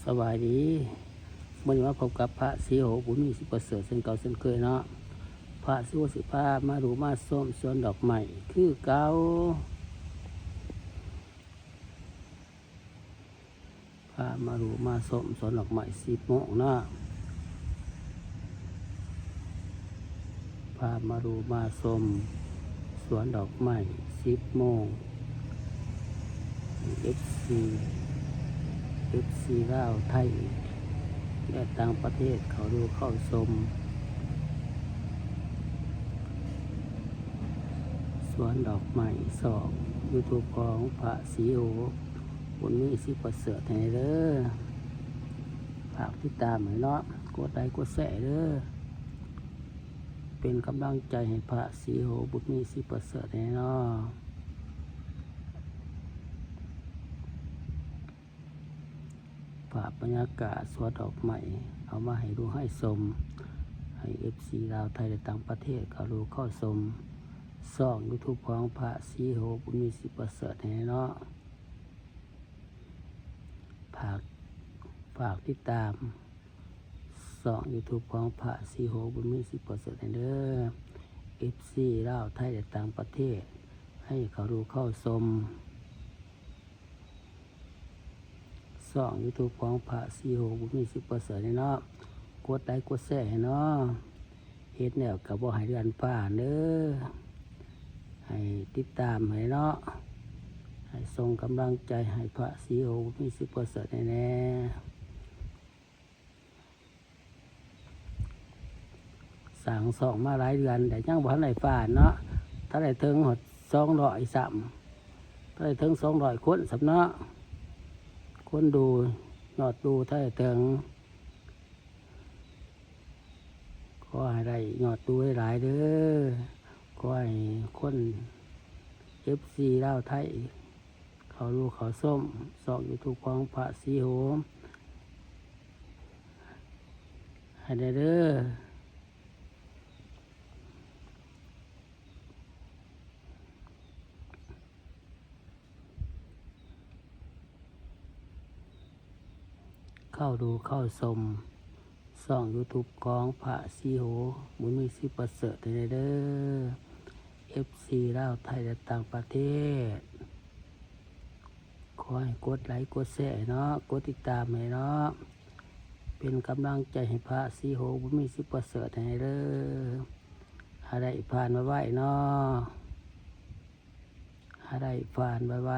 ສະບາຍດີ ມື້ນີ້ມາພົບກັບພະສີໂຫ ບຸນມີ ສິປະເສີດ ເຊັ່ນເກົ່າເຊັ່ນເຄີຍເນາະ. ພະສີໂຫຊິພາມາດູມາຊົມສວນດອກໄມ້ຄືເກົ່າ. ພາມາດູມາຊົມສວນດອກໄມ້ສິບໂມງເນາະ. ພາມາດູມາຊົມສວນດອກໄມ້ສິບໂມງ. ເອັຟຊີ ເອັຟຊີລາວ ໄທ ແລະ ຕ່າງປະເທດເຂົ້າດູເຂົ້າຊົມສວນດອກໄມ້ຊ່ອງຢູທູບຂອງພະສີໂຫ ບຸນມີ ສິປະເສີດ ໃຫ້ເດີ. ຝາກຕິດຕາມໃຫ້ເນາະ, ກົດໄລກົດແຊເດີ. ເປັນກຳລັງໃຈໃຫ້ພະສີໂຫ ບຸນມີ ສິປະເສີດ ແດ່ເນາະ. ພາບບັນຍາກາດສວນດອກໄມ້ ເອົາມາໃຫ້ດູໃຫ້ຊົມ ໃຫ້ເອັຟຊີລາວ ໄທ ແລະ ຕ່າງປະເທດເຂົ້າດູເຂົ້າຊົມຊ່ອງຢູທູບຂອງພະສີໂຫ ບຸນມີ ສິປະເສີດ ແດ່ເນາະ. ຝາກ ຝາກຕິດຕາມຊ່ອງຢູທູບຂອງພະສີໂຫ ບຸນມີ ສິປະເສີດ ແດ່ເດີ. ເອັຟຊີລາວ ໄທ ແລະ ຕ່າງປະເທດ ໃຫ້ເຂົ້າດູເຂົ້າຊົມຊ່ອງຢູທູບຂອງພະສີໂຫ ບຸນມີ ສິປະເສີດ ແດ່ເນາະ. ກົດໄລກົດແຊໃຫ້ເນາະ. ເຮັດແລ້ວກໍບໍ່ໃຫ້ເລື່ອນຜ່ານເດີ. ໃຫ້ຕິດຕາມໃຫ້ເນາະ, ໃຫ້ສົ່ງກຳລັງໃຈໃຫ້ພະສີໂຫ ບຸນມີ ສິປະເສີດ ແດ່. ສ້າງຊ່ອງມາຫຼາຍເດືອນແລ້ວ ຍັງບໍ່ທັນໄດ້ຜ່ານເນາະ. ຖ້າໄດ້ເຖິງຮອດສອງຮ້ອຍຊ້ຳ, ຖ້າໄດ້ເຖິງສອງຮ້ອຍຄົນຊ້ຳເນາະ, ຄົນດູ ຍອດດູ ຖ້າໄດ້ເຖິງ ຂໍໃຫ້ໄດ້ຍອດດູຫຼາຍໆເດີ. ຂໍໃຫ້ຄົນເອັຟຊີລາວໄທ ເຂົ້າດູເຂົ້າຊົມຊ່ອງຢູທູບຂອງພະສີໂຫ ໃຫ້ແດ່ເດີ. ເຂົ້າດູເຂົ້າຊົມຊ່ອງຢູທູບຂອງພະສີໂຫ ບຸນມີ ສິປະເສີດ ແດ່ເດີ. ເອັຟຊີລາວ ໄທ ແລະ ຕ່າງປະເທດ ຂໍໃຫ້ກົດໄລກົດແຊໃຫ້ເນາະ, ກົດຕິດຕາມໃຫ້ເນາະ. ເປັນກຳລັງໃຈໃຫ້ພະສີໂຫ ບຸນມີ ສິປະເສີດ ແດ່ເດີ. ໃຫ້ໄດ້ຜ່ານໄວໆເນາະ. ໃຫ້ໄດ້ຜ່ານໄວໆ.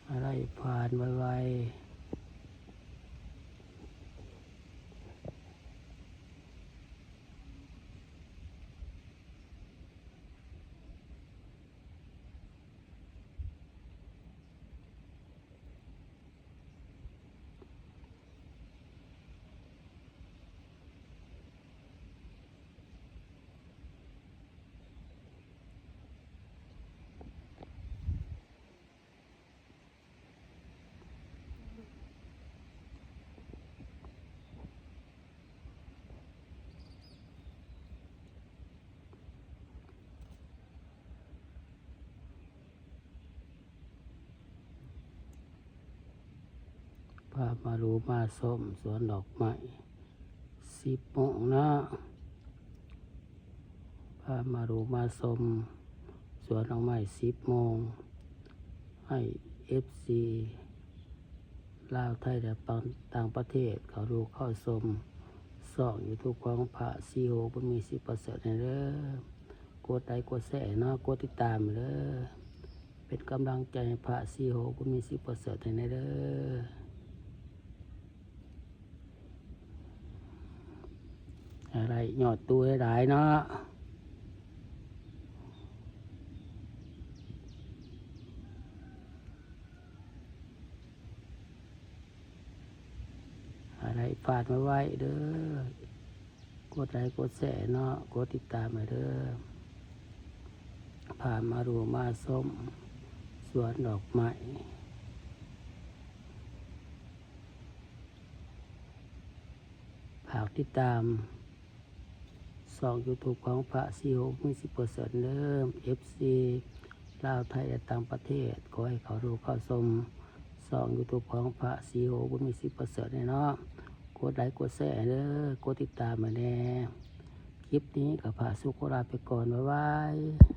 ໃຫ້ໄດ້ຜ່ານໄວໆ. ພາມາດູມາຊົມສວນດອກໄມ້ສິບໂມງເນາະ. ພາມາດູມາຊົມສວນດອກໄມ້ສິບໂມງ. ໃຫ້ເອັຟຊີລາວ ໄທ ແລະ ຕ່າງປະເທດເຂົ້າດູເຂົ້າຊົມຊ່ອງຢູທູບຂອງພະສີໂຫ ບຸນມີ ສິປະເສີດ ແດ່ເດີ. ກົດໄລກົດແຊເນາະ, ກົດຕິດຕາມເດີ. ເປັນກຳລັງໃຈໃຫ້ພະສີໂຫ ບຸນມີ ສິປະເສີດ ແດ່ເດີ. ໃຫ້ໄດ້ຍອດດູຫຼາຍໆເນາະ. ໃຫ້ໄດ້ຜ່ານໄວໆເດີ. ກົດໄລກົດແຊເນາະ ກົດຕິດຕາມໃຫ້ເດີ. ພາມາດູມາຊົມສວນດອກໄມ້ ຝາກຕິດຕາມຊ່ອງ YouTube ຂອງພະສີໂຫ ມີສິບເປີເຊັນເດີ ເອັຟຊີ ລາວ ໄທ ແລະ ຕ່າງປະເທດ ຂໍໃຫ້ເຂົ້າດູເຂົ້າຊົມຊ່ອງ YouTube ຂອງພະສີໂຫ ບຸນມີສິບເປີເຊັນເນາະ. ກົດໄລກົດແຊເດີ ກົດຕິດຕາມໃຫ້ແດ່. ຄລິບນີ້ກໍພະສີໂຫຂໍລາໄປກ່ອນ ບາຍບາຍ.